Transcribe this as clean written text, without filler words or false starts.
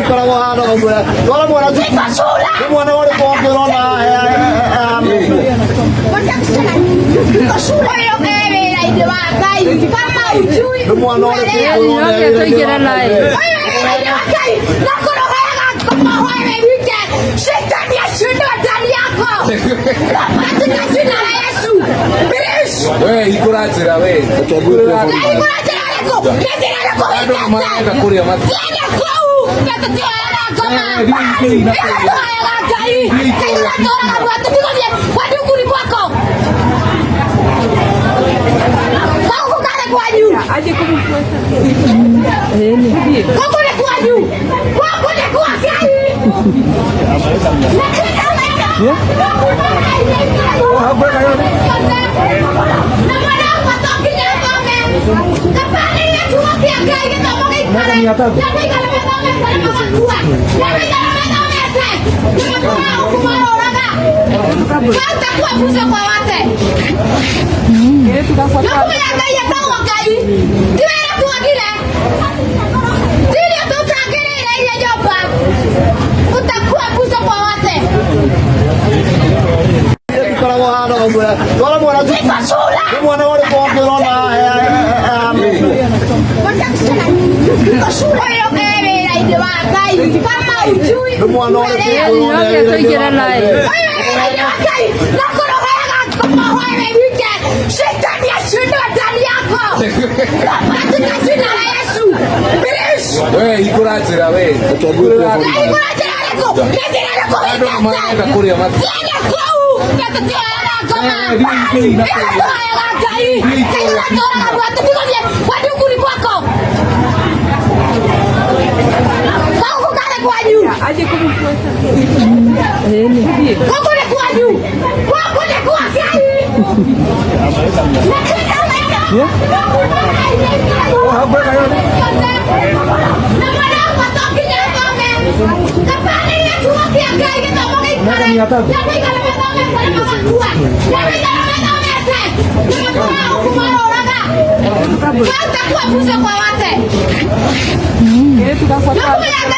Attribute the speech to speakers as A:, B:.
A: Koragwo hana ũguo. Twara mwana cukuru. Nĩ mwana ũrĩkũ ũngĩ ũrona? Nĩ mwana ũrĩkũ ũrona?
B: Tũingĩre naye.
C: Shetani ashindwe ndani yako katika jina la Yesu.
D: We ikura njĩra we. Andũ marenda kũrĩa matu.
C: Utakuwa funzo kwa wote. Nakumenya Ngai etagwo Ngai. Ti wĩra twagire. Ti irio tũtangĩrĩire iria nyũmba. Utakuwa funzo kwa wote.
A: Koragwo hana ũguo. Twara mwana cukuru. Nĩ mwana ũrĩkũ ũngĩ ũrona? Nĩ mwana ũrĩkũ ũrona?
B: Tũingĩre naye.
C: Shetani ashindwe ndani yako katika jina la Yesu.
D: We ikura njĩra we. Andũ marenda kũrĩa matu.
C: Utakuwa funzo kwa wote. Nakumenya Ngai